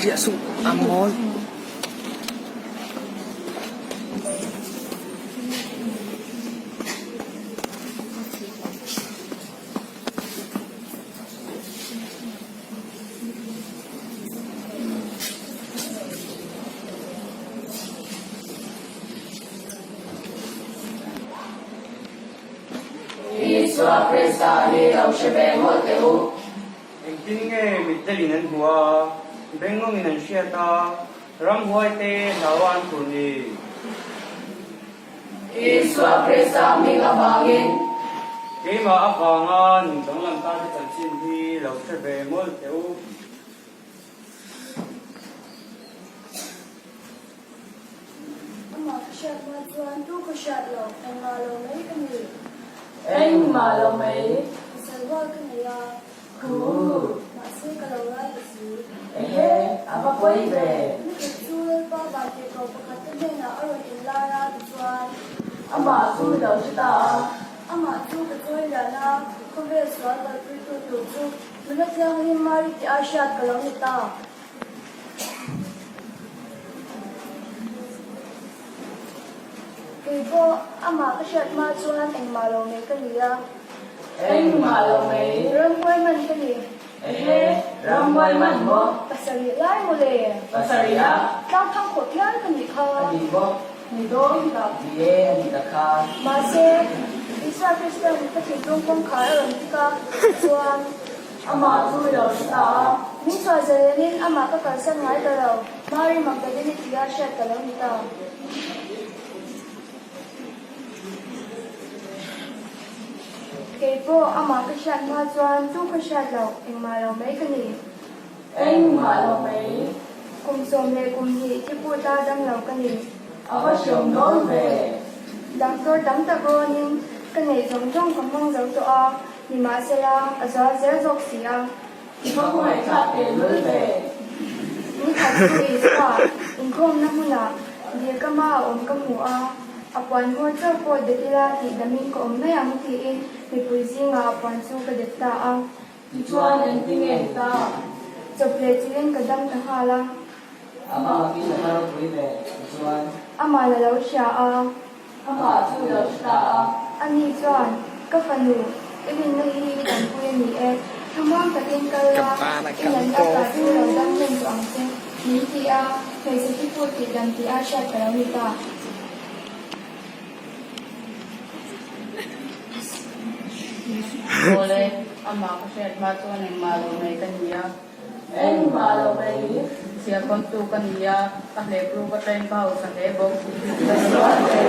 Riah suh a mawl. Isua Krista hi lo hre ve mawlh teh u. Engtin nge mitdelin an hmuh a, bengngawngin an hriat a, ramhuaite hlaua an phur ni? Isua Krista hming avangin. Keimah avanga nun danglam ta te chanchin hi lo hre ve mawlh teh u. Amah ka hriat hma chuan tu ka hriat lo, engmah lo mai ka ni. Engmah lo mai. Pasal rual ka nei a. Khu. Mahse ka lo rai ta si. Ehe, a va pawi ve. Ni khat chu Lalpa vantirhkoh pakhat te hnenah a rawn inlar a tichuan. Amah chu lo hre ta a. Amah chu ka chawi lian a, khawvel sual kalpuitu tur chu nula thianghlim Mari tih a hriat ka lo ni ta. Kei pawh amah ka hriat hma chuan engmah lo mai ka ni a. Engmah lo mai. Ramhuai man ka ni. Ehe, ramhuai man maw? Pasarih lai maw le? Pasarih a? Tlang thang khawh phian ka nih kha. A ni bawk. Ni dawn tak. Ni e, a ni tak kha. Mahse, Isua Kristan ka thinlung kawngkhar a rawn kik a, chuan. Amah chu i lo hre ta a. Min chhuah zalenin amah ka kalsan ngai ta lo, Mari Magdalene tia hriat ka lo ni ta. Kei pawh amah ka hriat hma chuan tu ka hriat loh, engmah lo mai ka ni. Engmah lo mai. Kum 12 thi put a dam lo ka ni. A va hriam dawn ve. Doctor tam tak rawnin ka neih zawng zawng ka hmang zo tawh a. Nimahsela, a zual zel zawk si a. I va khawngaih thlak teh lul ve. Ni khat chu Isua inkhawmna hmunah dil ka hma a awm ka hmu a, a puan hmawr chauh pawh dep ila tih damin ka awm mai ang tiin mipui zingah a puan chu ka dep ta a. Tichuan engtin nge ni ta? Chawp leh chilhin ka dam ta nghal a. Amah in a va ropui ve, tichuan. Amah la lo hria a. Amah chu lo hre ta a. Ani chuan, Ka fanu, i rinna hi i tanpui a ni e. Thlamuang takin kal la, i natna ta chu lo dam hlen tawh ang che, min ti a, hmeichhe thi put tih dam tih a hriat ka lo ni ta. Awle, amah ka hriat hma chuan engmah lo mai ka ni a. Engmah lo mai. Chhiahkawntu ka ni a, ka hlep ru ka train ka hausa hle bawk. Misual ve.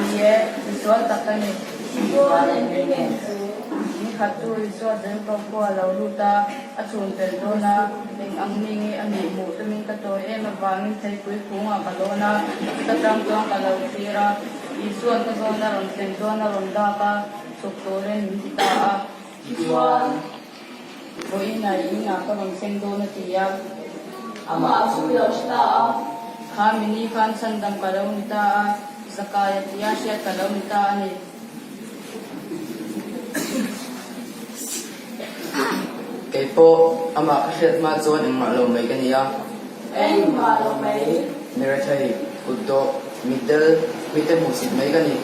Ni e, misual tak ka ni. Chuan engtin nge chu? Ni khat chu Isua Jericho khua a lo lut a, a chhun tel dawn a, eng ang mi nge a nih hmuh tumin ka tawi em avangin theipui phungah ka lawn a, chuta tang chuan ka lo thlir a, Isua'n ka zawn a rawn thlen chuan a rawn dak a, chhuk turin min ti ta a. Chuan. Vawiin a in ah ka rawn thleng dawn a ti a. Amah chu i lo hre ta a. Kha mini khan chhandam ka lo ni ta a, Zakai a tia hriat ka lo ni ta a ni. Kei pawh amah ka hriat hma chuan engmah lo mai ka ni a. Engmah lo mai. Mirethei, kutdawh, mitdel, mite hmuhsit mai ka ni.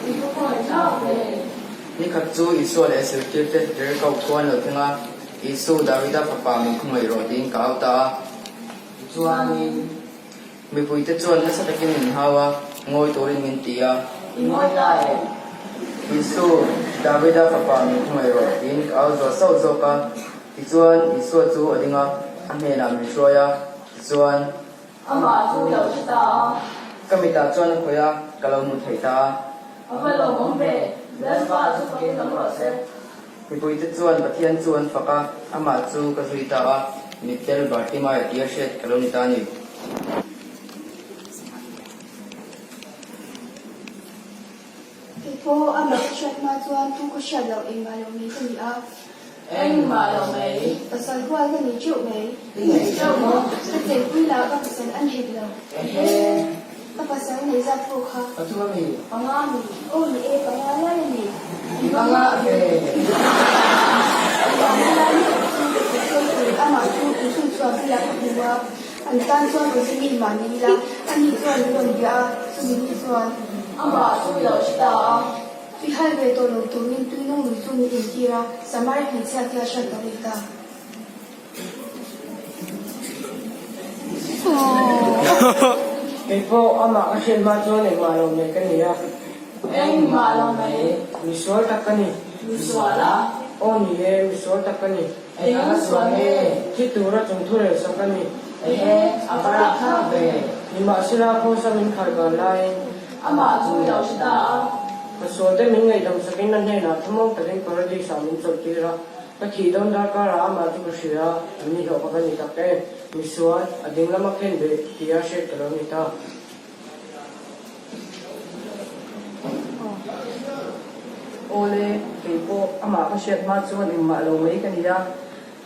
I thu khawi thlak ve. Ni khat chu Isua leh a zirtirte Jeriko khua an lo thleng a, Isu, Davida fapa min khawngaih rawh tiin ka au ta a. Tichuanin. Mipuite chuan nasa takin min hau a, ngawi turin min ti a. I ngawi ta em? Isu, Davida fapa min khawngaih rawh tiin ka au zual sauh zawk a. Tichuan, Isua chu a ding a, a hnenah min hruai a, tichuan. Amah chu lo hre ta a. Ka mitah chuan a khawih a, ka lo hmu thei ta a. A va lawmawm ve, Lalpa chu fakin awm rawh se. Mipuite chuan Pathian chu an fak a, amah chu ka zui ta a, mittel Bartimaia tia hriat ka lo ni ta a ni. Kei pawh amah ka hriat hma chuan tu ka hriat loh engmah lo mai ka ni a. Engmah lo mai. Pasal hual ka nei teuh mai. I nei teuh maw? Ka chenpui lah ka pasal an hek lo. Ehe. Ka pasal nei zat pawh kha. Ka chu a mi? Panga mi. Aw ni e, panga lai a ni. I panga ve. Panga lai mi chu ka pasal tur a. Amah chu tuichhunchhuah bulah ka hmu a, an tan chuan awze mi mah ni ila, ani chuan min rawn bia a, chumi ni chuan. Amah chu i lo hre ta a. Tui hal ve tawh lo turin tui nung lui chu min intir a, Samari hmeichhia tia hriat ka ni ta. Kei pawh amah ka hriat hma chuan engmah lo mai ka ni a. Engmah lo mai. Misual tak ka ni. Misual a? Aw ni e, misual tak ka ni. Eng a sual nge? Thi tura chung thu rel sak a ni. Ehe, a va rahthlak ve. Nimahsela Kross-a min khar kan laiin. Amah chu i lo hre ta a. Ka sualte min ngaihdam sakin a hnenah thlamuang takin Paradis-ah min chawlhtir a. Ka thih dawn darkarah amah chu ka hria a, an ni hlawh ka va ni tak em? Misual, a ding lama khen beh tia hriat ka lo ni ta. Awle, kei pawh amah ka hriat hma chuan engmah lo mai ka ni a.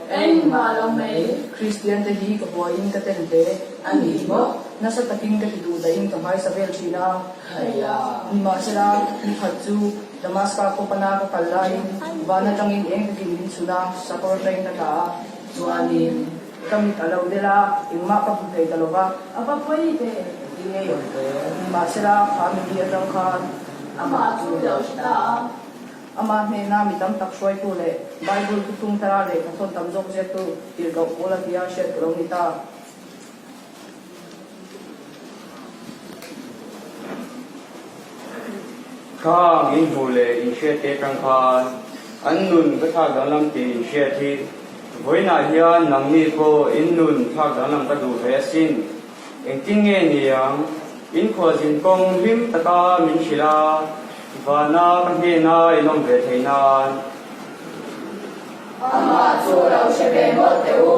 Engmah lo mai. Kristian te hi ka huaiin ka ten hle. A ni maw? Nasa takin ka ti duh dahin ka hmaisa vel thin a. Khaia. Nimahsela, ni khat chu Damaska khaw pana ka kal laiin van atangin eng takin min chhun a, sakawr atangin ka tla a. Chuanin. Ka mit a lo del a, engmah ka hmu thei ta lo va. A va pawi ve. Engtin nge i awm ve? Nimahsela, kha mili atang khan. Amah chu i lo hre ta a. Amah hnena mi tam tak hruaitu leh Bible thuthlung thara lehkha thawn tam zawk ziaktu tirhkoh Paula tia hriat ka lo ni ta. Khang in hmuh leh in hriat te atang khan an nun ka thlak danglam tih in hriat hi vawiinah hian nangni pawh in nun thlak danglam ka duh ve asin. Engtin nge niang in khualzin kawng hlim taka min hrilh a, vana ka hnena in awm ve theih nan. Amah chu lo hre ve mawlh teh u.